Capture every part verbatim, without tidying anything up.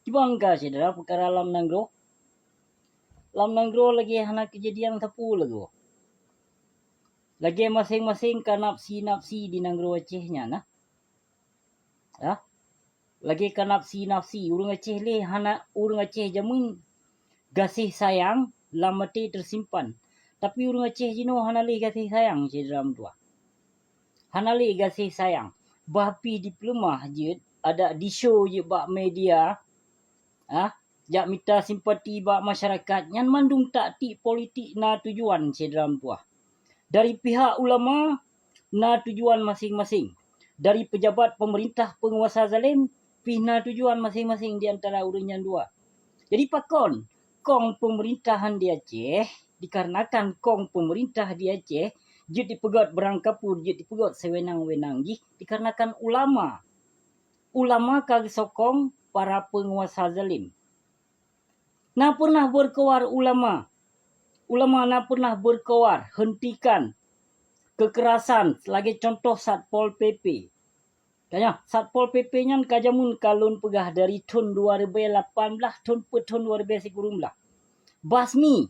Kiban ka syedara peukara lam nanggroe? Lam nanggroe lagée hana keujadian sapeue lagoe. Lagée maséng-maséng ka nafsi-nafsi di nanggroe Aceh nyan na. Ya. Lagée ka nafsi-nafsi, ureuëng Aceh lé hana, ureuëng Aceh jameun gaséh sayang lam até teusimpan. Tapi ureuëng Aceh jinoe hana lé gaséh sayang syedara meutuah. Hana lé gaséh sayang. Bah pih dipeuleumah jeuet, adak disho jeuet bak media, ah, jak mita simpati bak masyarakat, nyan mandum taktik politik na tujuan syedara meutuah. Dari pihak ulama na tujuan maséng-maséng. Dari pejabat pemerintah penguasa zalim pih na tujuan maséng-maséng di antara ureuëng nyan dua. Jadi pakon kong pemerintahan di Aceh, dikarenakan kong pemerintah di Aceh jeuet dipeugét barang kapur, jeuet dipeugét sewenang-wenang jih dikarenakan ulama. Ulama ka geusokong para penguasa zalim. Na pernah berkoar ulama. Ulama na pernah berkoar hentikan kekerasan, lagée contoh Satpol P P. Tanya, Satpol P P nyan ka jameun ka lôn peugah dari thon dua ribu lapan belas thon peuet thon dua ribu sikureueng belas. Basmi.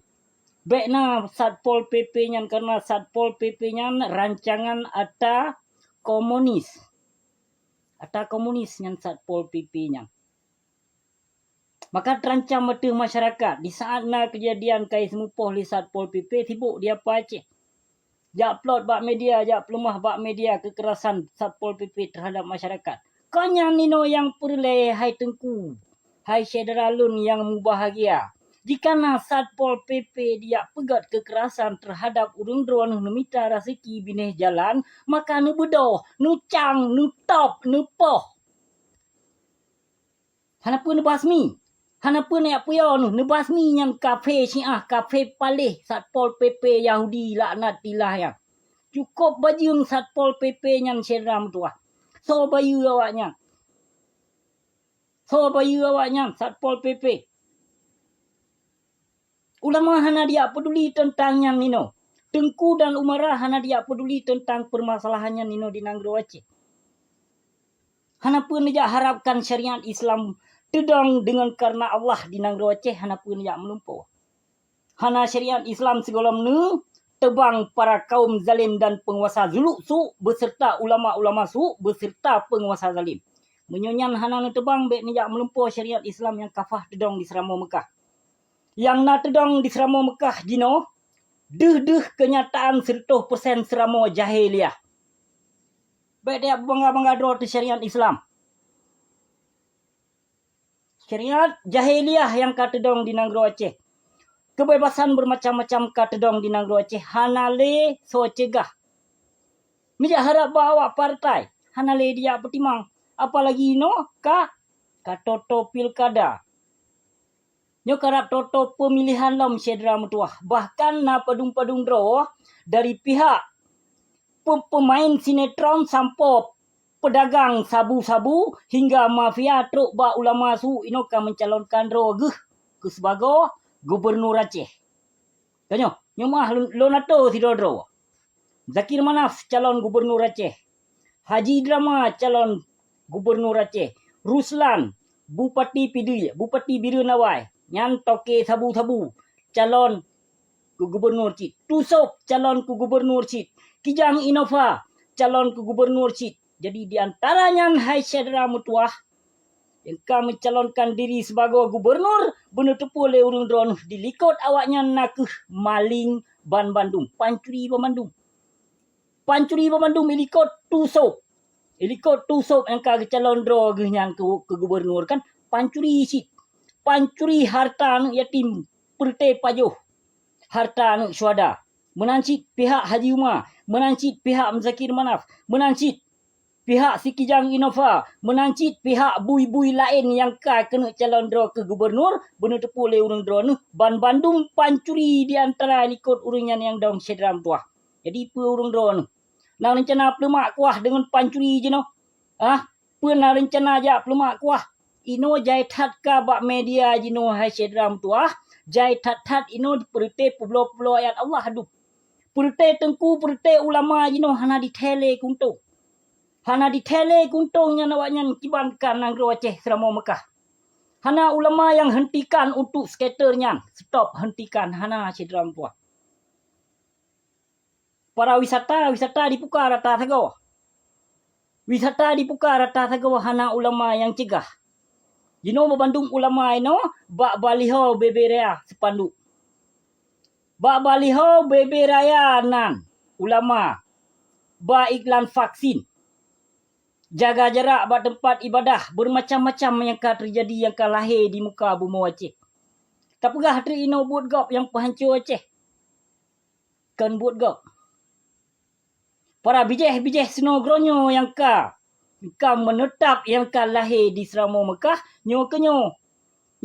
Bék na Satpol P P nyan karena Satpol P P nyan rancangan ata komunis. Ata komunis nyan Satpol P P nyan. Maka terancam ateueh masyarakat di saat na keujadian ka jiseumupoh lé Satpol P P sibuk di Apa Aceh. Jak plot bak media, jak peuleumah bak media kekerasan Satpol P P terhadap masyarakat. Kon nyan inoe nyang peureulée hai Teungku, hai syedara lôn nyang mubahgia. Jika na Satpol P P dijak peugét kekerasan terhadap ureuëng droeneueh neumita raseuki binéh jalan, maka neubeudoh, neucang, neutôb, neupoh. Hana peue neubasmi. Hana peue neujak puyoe neuh, neubasmi nyan kafé Syiah, kafé paléh, Satpol P P Yahudi laknatillah nyan. Cukôp bajeueng Satpol P P nyan syedara meutuah. Soe bayeue awaknyan? Soe bayeue awaknyan Satpol P P? Ulama hana dijak peuduli teuntang nyan inoe. Teungku dan umara hana dijak peuduli teuntang peumasalahan nyan inoe di nanggroe Aceh. Hana peue neujak harapkan syariat Islam teudong deungon kareuna Allah di nanggroe Aceh, hana peue neujak meulumpoe. Hana syariat Islam sigohlom neuteubang para kaum zalim dan peunguasa zuluk su beserta ulama-ulama su beserta peunguasa zalim. Meunyoe nyan hana neuteubang, bék neujak meulumpoe syariat Islam nyang kafah teudong di Seuramoe Meukah. Nyang na teudong di Seuramoe Meukah jinoe deuh-deuh keunyataan sireutoh peusen Seuramoe jahiliyah. Bék tajak beubangga-bangga droe teuh syariat Islam. Syariat jahiliyah nyang ka teudong di nanggroe Aceh. Keubebasan beumacam-macam ka teudong di nanggroe Aceh, hana lé soe ceugah. Meujak harab bak awak partai, hana lé dijak peutimang. Apalagi inoe ka, ka toe-toe pilkada. Nyoe karab toe-toe peumilihan lom syedara meutuah. Bahkan na padum-padum droe dari pihak pe-, peumaén sinetron sampoe peudagang sabu-sabu hingga mafia trok bak ulama su inoe ka meucalonkan droe geuh keu sibagoe gubunur Aceh. Tanyoe, nyoe meuah lôn, lôn atô sidroe-droe. Zakir Manaf calon gubunur Aceh. Haji Drama calon gubunur Aceh. Ruslan, Bupati Pidie, Bupati Bireuen Awai, nyan toke sabu-sabu, calon keu gubunur cit. Tusop calon keu gubunur cit. Kijang Innova calon keu gubunur cit. Jadi, di antara nyan, hai syedara meutuah, nyang ka meucalonkan diri sibagoe gubunur, beuneuteupeu lé ureuëng droeneueh di likot awaknyan nakeuh maléng banmandum, pancuri banmandum. Pancuri banmandum i likot tusop. I likot tusop nyang ka geucalon droe geuh nyan keu, keu gubunur kan, pancuri cit. Pancuri hareuta aneuëk yatim, peureute pajoh hareuta aneuëk syuhada. Meunan cit pihak Haji Uma, meunan cit pihak Muzakir Manaf, meunan cit pihak Sikijang Innova, meunan cit pihak bui-bui laén nyang ka keuneuk calon droe keu gubunur, beuneuteupeu lé ureuëng droeneueh, banmandum pancuri di antara likot ureuëng nyan nyang dong syedara meutuah. Jadi, peue ureuëng droeneueh? Na reuncana peuleumak kuah deungon pancuri jinoe? Ah, peue na reuncana jak peuleumak kuah? Inoe jai that ka bak media jinoe, hai syedara meutuah, jai that-that inoe peureute peubloe-peubloe ayat Allah dum. Peureute teungku, peureute ulama jinoe hana jithèe lé keuntông. Hana jithèe lé keuntông nyan awaknyan kiban ka nanggroe Aceh Seuramoe Meukah. Hana ulama nyang hentikan untuk skater nyan. Stop, hentikan. Hana, syedara meutuah. Para wisata, wisata dipuka rata sagoe. Wisata dipuka rata sagoe, hana ulama nyang cegah. Jinoe bandum ulama inoe bak baliho bebera spanduk. Bak baliho bebera nan ulama, bak iklan vaksin. Jaga jarak bak teumpat ibadah, beumacam-macam nyang ka teujadi nyang ka lahé di muka bumoe Aceh. Tapeugah treuk inoe buet gob nyang peuhanco Aceh. Kon buet gob. Para bijéh-bijéh sinoe geuroe nyoe nyang ka, ka meuneutap nyang ka lahé di Seuramoe Meukah, nyoe keunyoe.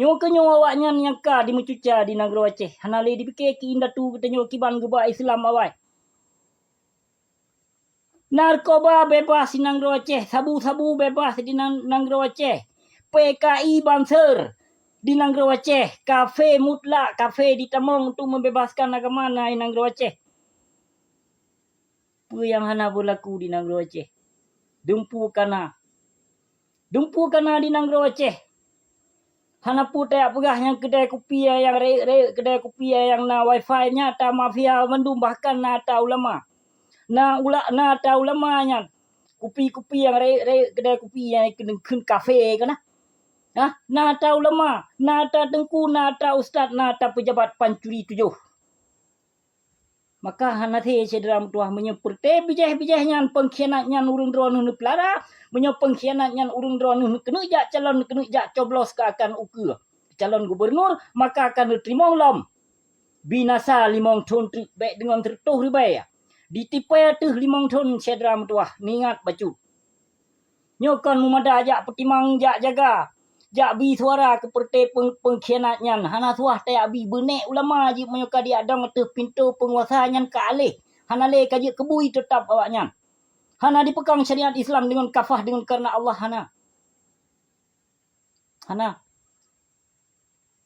Nyoe keunyoe awaknyan nyang ka dimeucuca di nanggroe Aceh. Hana lé dipike keu indatu geutanyoe kiban geuba Islam awai. Narkoba bebas di nanggroe Aceh, sabu-sabu bebas di nan-, nanggroe Aceh. P K I banser di nanggroe Aceh. Kafe mutlak, kafe ditamong untuk membebaskan agama na di nanggroe Aceh. Peue nyang hana beulaku di nanggroe Aceh? Dumpeue kana. Dumpeue kana di nanggroe Aceh. Hana peue tajak peugah nyang keudai kupi nyang rayeuk-rayeuk, keudai kupi nyang na wifi nyan ata mafia mandum, bahkan na ata ulama. Na ula-, na ata ulama nyan. Kupi-kupi nyang rayeuk-rayeuk, keudai kupi nyang keuneuk kheun kafe kana. Hah? Na ata ulama, na ata teungku, na ata ustaz, na ata peujabat pancuri tujoh. Maka hana thé syedara meutuah, meunyoe peureute bijéh-bijéh nyan, peungkhianat nyan ureuëng droeneuh neupeulara, meunyoe peungkhianat nyan ureuëng droeneuh neukeuneuk jak calon, neukeuneuk jak coblos keu akan ukeue calon gubunur, maka akan neuteurimong lom binasa limong thon treuk bék deungon sireutôh ribée. Ditipée ateueh limong thon syedara meutuah, neuingat bacut. Nyoe kon meumada jak peutimang, jak jaga, jak bi suara keu peureute peung-, peungkhianat nyan. Hana suah tajak bi, beunék ulama jeuet meunyoe ka diadong ateueh pintoe peunguasa nyan ka aléh. Hana lé ka jeuet keubui teutap awaknyan. Hana dipeukong syariat Islam deungon kafah, deungon kareuna Allah, hana. Hana.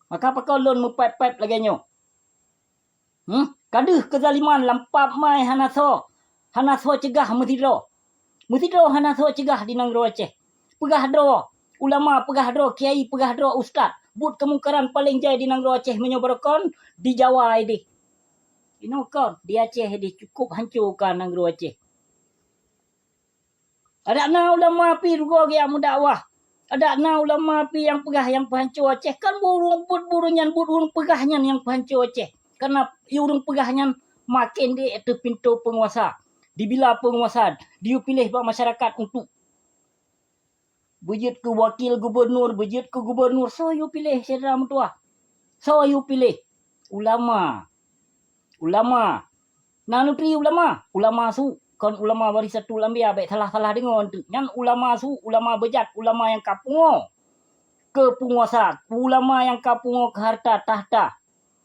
Maka pakon lôn meupép-pép lagée nyoe? Hmm? Ka deuh keuzaliman lam pap mai hana soe, hana soe cegah meusidroe. Meusidroe hana soe cegah di nanggroe Aceh. Peugah droe ulama, peugah droe kiai, peugah droe ustaz. Buet keumungkaran paleng jai di nanggroe Aceh meunyoe barokon di Jawa ideh. Inoe kon di Aceh ideh cukôp hanco ka nanggroe Aceh. Adak na ulama pi rugoe geujak meudakwah. Adak na ulama pi nyang peugah nyang peuhanco Aceh. Kan buet ureuëng, buet ureuëng nyan, buet ureuëng peugah nyan nyang peuhanco Aceh. Karena ureuëng peugah nyan maken di ateueh pintoe peunguasa. Dibila peunguasa, diyue piléh bak masyarakat untuk beujeuet keu wakil gubunur, beujeuet keu gubunur. Soe yue piléh syedara meutuah? Soe yue piléh? Ulama. Ulama. Na neuturi ulama, ulama su, kon ulama warisatul anbiya, bék salah-salah deungoe teuk. Nyan ulama su, ulama beujat, ulama nyang ka pungoe keu peunguasa, ulama nyang ka pungoe keu harta tahta.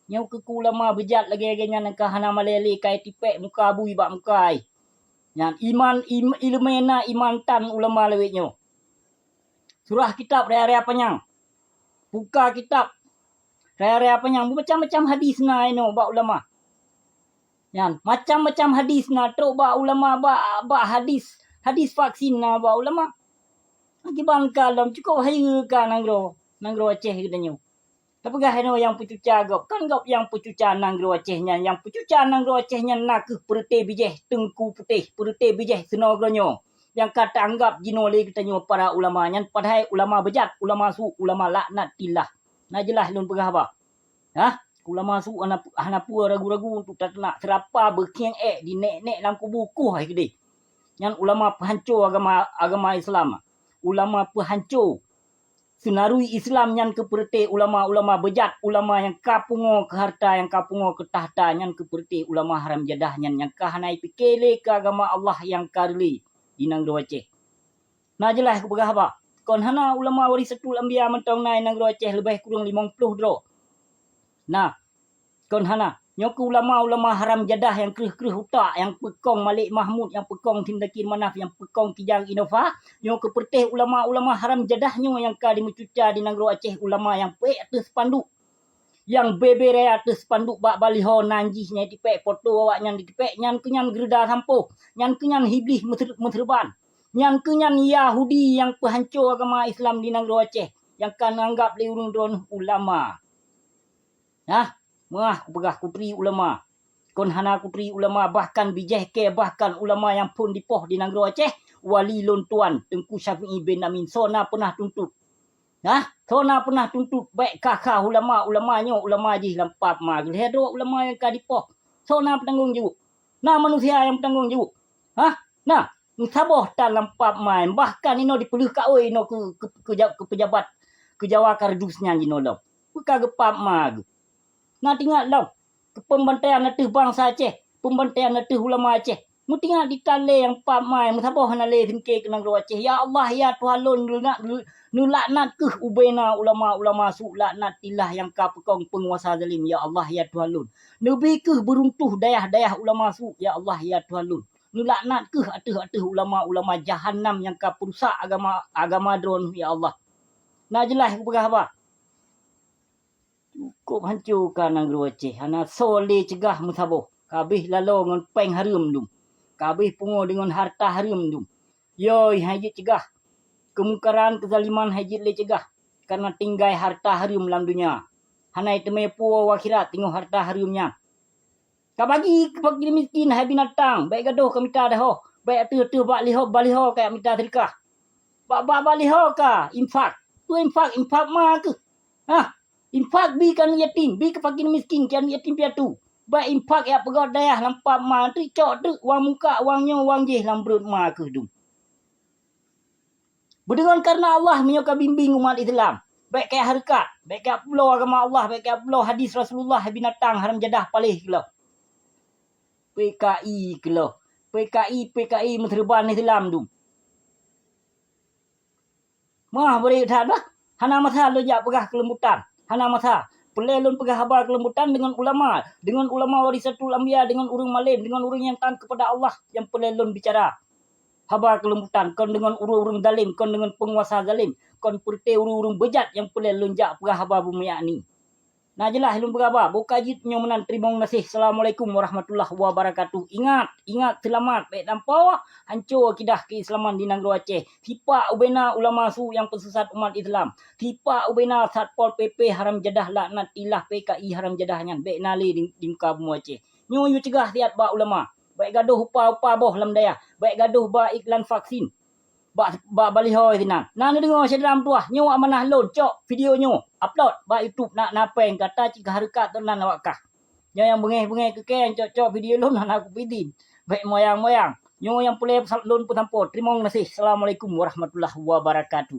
Nyoe keuh ulama beujat lagée-lagée nyan ka hana malée lé, ka itipék muka bui bak muka ai. Nyan iman, im-, ileumé na, iman tan ulama lawét nyoe. Surah kitab raya-raya panyang. Buka kitab raya-raya panyang, macam-macam hadis na inoe bak ulama. Nyan, macam-macam hadis na trok bak ulama, bak, bak hadis, hadis vaksin na bak ulama. Kiban ka lom cukôp hayeue ka nanggroe, nanggroe Aceh geutanyoe. Tapeugah inoe nyang peucuca gob, kan gob nyang peucuca nanggroe Aceh nyan. Nyang peucuca nanggroe Aceh nyan na kheueh peureute bijéh Teungku Putéh, peureute bijéh sinoe geutanyoe nyang ka taanggab jinoe lé geutanyoe para ulama nyan, padahai ulama beujat, ulama su, ulama laknatillah. Na jeulaih lôn peugah haba. Hah? Ulama su hana, hana peue ragu-ragu untuk tateunak, seurapa beukhieng ék di nék-nék lam kubu kuh hai keudeh. Nyan ulama peuhanco agama, agama Islam. Ulama peuhanco seunarui Islam nyan keu peureute ulama-ulama beujat, ulama nyang ka pungoe keu harta, nyang ka pungoe keu tahta, nyan keu peureute ulama haram jadah nyan nyang ka hana jipike lé keu agama Allah nyang ka reulée di nanggroe Aceh. Na jeulaih kupeugah haba, kon hana ulama warisatul anbiya mantong na di nanggroe Aceh leubeh kureueng limong ploh droe. Na, kon hana. Nyoe keuh ulama-ulama haram jadah nyang kreueh-kreueh utak, nyang peukong Malik Mahmud, nyang peukong Tun Daki Manaf, nyang peukong Kijang Innova, nyoe keuh peureuteh ulama-ulama haram jadah nyoe nyang ka jimeucuca di nanggroe Aceh, ulama nyang peuék ateueh spanduk. Nyang bebe raya ateueh spanduk bak baliho nan jih nyang jitipék poto awaknyan jitipék, nyan keuh nyan geureuda sampoh, nyan keuh nyan Iblih meuseu-, meuseureuban. Nyan keuh nyan Yahudi nyang peuhanco agama Islam di nanggroe Aceh. nyang ka neuanggab lé ureuëng droeneueh ulama. Nah, meuah kupeugah kutri ulama. Kon hana kutri ulama, bahkan bijéh kée, bahkan ulama nyang phon dipoh di nanggroe Aceh, wali lôn tuan Teungku Syafi'i bin Amin, soe na peunah tuntot. Nah, soe na peunah tuntot, bék kha-kha ulama, ulama nyoe ulama jih lam pap ma geuh. Lhée droe ulama nyang ka dipoh, soe na peutanggong jaweueb? Na manusia nyang peutanggong jaweueb? Hah? Na, meusaboh tan lam pap ma, bahkan inoe dipeuleueh kaôi inoe keu, keu, keu ja-, keu peujabat, keu Jawa Kardus nyan jinoe lom. Peu ka geupap ma geuh? Na teuingat lom, keu peumbantaian ateueh bansa Aceh, peumbantaian ateueh ulama Aceh. Meutingat di talé nyang pap ma, meusaboh hana lé singke keu nanggroe Aceh. Ya Allah, ya Tuhan lôn, neulaknat, neulaknat kheueh ubena ulama-ulama su, laknatillah nyang ka peukong peunguasa zalim. Ya Allah, ya Tuhan lôn, neubi kheueh beuruntuh dayah-dayah ulama su. Ya Allah, ya Tuhan lôn, neulaknat kheueh ateueh-ateueh ulama-ulama jahanam nyang ka peurusak agama, agama droeneueh, ya Allah. Na jeulaih kupeugah haba. Cukôp hanco ka nanggroe Aceh, hana soe lé ceugah meusaboh. Ka abéh laloe ngon péng hareuem dum. Ka abéh pungoe deungon hareuta hareuem dum. Yoi, hai jeuet ceugah. Keumungkaran, keuzaliman hai jeuet lé ceugah, kareuna tinggai hareuta hareuem lam donya. Hana teumé puwoe u akhirat teungoh hareuta hareuem nyan. Ka bagi keu fakir miskin hai binatang, bék gadôh ka mita dahoh, bék ateueh-ateueh bak liho-, baliho ka mita seudeukah. Bak, bak baliho ka infak. Peue infak? Infak ma kheueh. Hah? Infak bi keu aneuëk yatim, bi keu fakir miskin, keu aneuëk yatim piatu. Bék infak jak peugöt dayah lam pap ma, treuk cok treuk, wang muka, wang nyoe, wang jéh lam breuet ma kheueh dum. Beudeungon kareuna Allah meunyoe ka bimbéng umat Islam. Bék kajak hareukat, bék kajak peubloe agama Allah, bék kajak peubloe hadis Rasulullah, hai binatang haram jadah paléh keuloh. P K I keuloh. P K I, P K I meuseureuban Islam dum. Meuah bri that bah. Hana masa lôn jak peugah keuleumbutan. Hana masa. Peureulée lôn peugah haba keuleumbutan deungon ulama, deungon ulama warisatul anbiya, deungon ureuëng malém, deungon ureuëng nyang taát keupada Allah nyang peureulée lôn bicara. Haba keuleumbutan, kon deungon ureuëng-ureuëng zalim, kon deungon peunguasa zalim, kon peureute ureuëng-ureuëng beujat nyang peureulée lôn jak peugah haba beumeuyak ni. Na jeulaih lôn peugah haba, boh ka jeuet nyoe meunan, teurimong gaséh. Assalamualaikum warahmatullahi wabarakatuh. Ingat, ingat seulamat, bék tampo hanco akidah keuislaman di nanggroe Aceh. Sipak ubena ulama su nyang peuseusat umat Islam. Sipak ubena Satpol P P haram jadah, laknatillah, P K I haram jadah nyan, bék na lé di, di muka bumoe Aceh. Nyoe yue ceugah siat bak ulama. Bék gadôh upa-upa boh lam dayah. Bék gadôh ba iklan vaksin bak, bak baliho sinan. Na neudeungoe syedara meutuwah, nyoe amanah lôn, cok video nyoe, upload bak YouTube, nak na péng, gata cit ka hareukat teunan awak kah. Nyoe nyang beungéh-beungéh keu kée nyang cok-cok video lôn hana kupitin. Bék moyang-moyang. Nyoe nyang peureulée lôn peusampoe. Teurimong gaséh. Assalamualaikum warahmatullahi wabarakatuh.